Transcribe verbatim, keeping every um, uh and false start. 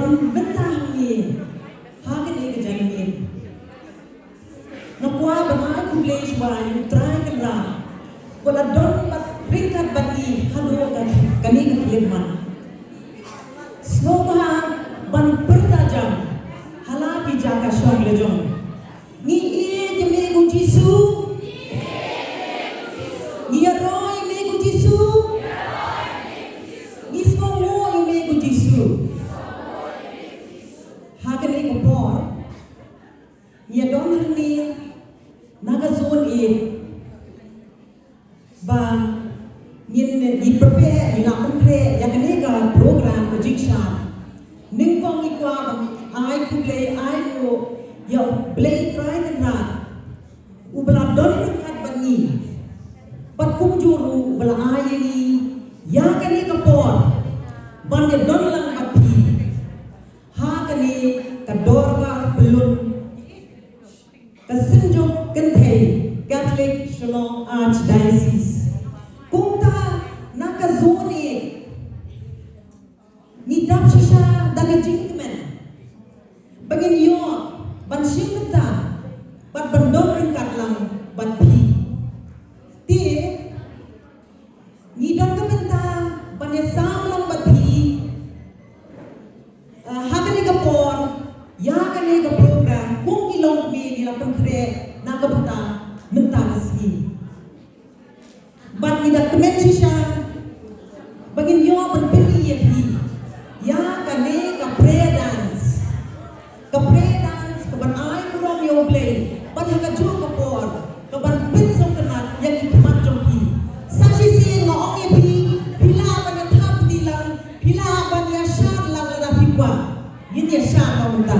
Mynta hangne ha kane ka jingim, nga kwah ban ai khublei shuwa ïa U Trai Kynrad ba la don bad ryngkat bad ngi haduh ka, kane ka khyllipmat. Sngewbha ban pyrta jam ha la ki jaka shong la jong. Ngi ïeit ïa me ko Jisu. Ngi ïaroh ïa me ko Jisu. Ngi sngewnguh ïa me ko Jisu. Ha kane ka por ngi ïa don hangne na ka zone eight ba ngin, ngi prepare, ngi la pynkhreh ïa kane ka program ka jingshad. Nyngkong ngi kwah ban ai khublei ai nguh ïa U Blei Trai Kynrad uba la don ryngkat bad ngi, bad kumjuh ruh uba la ai ïa ngi ïa kane ka por ban ïa don lang bad phi ha kane ka dorbar pyllun ka Synjuk Kynthei Catholic Shillong Archdiocese. Kumta na ka zone eight ngi dap shisha da ka jingkmen ba ngin ïoh ban shim bynta bad ban don ryngkat lang bad phi. Te ngi don ka bynta ban ïasam lang bad phi, eh, ha kane ka por ïa kane ka program kum ki longkmie ngi la pynkhreh na ka bynta mynta ka sngi. Bad ngi da kmen shisha ba ngin ïoh ban pyni ïa phi ïa kane ka prayer dance. Ka prayer dance kaban ai burom ïa U Blei bad ha kajuh ka por kaban pynsngewtynnat ïa ki khmat jong phi. Sa shisien nga ong ïa phi, phi lah ban ïa thap kti lang, phi lah ban ïa shad lang lada phi kwah. Ngin ïa shad lang mynta.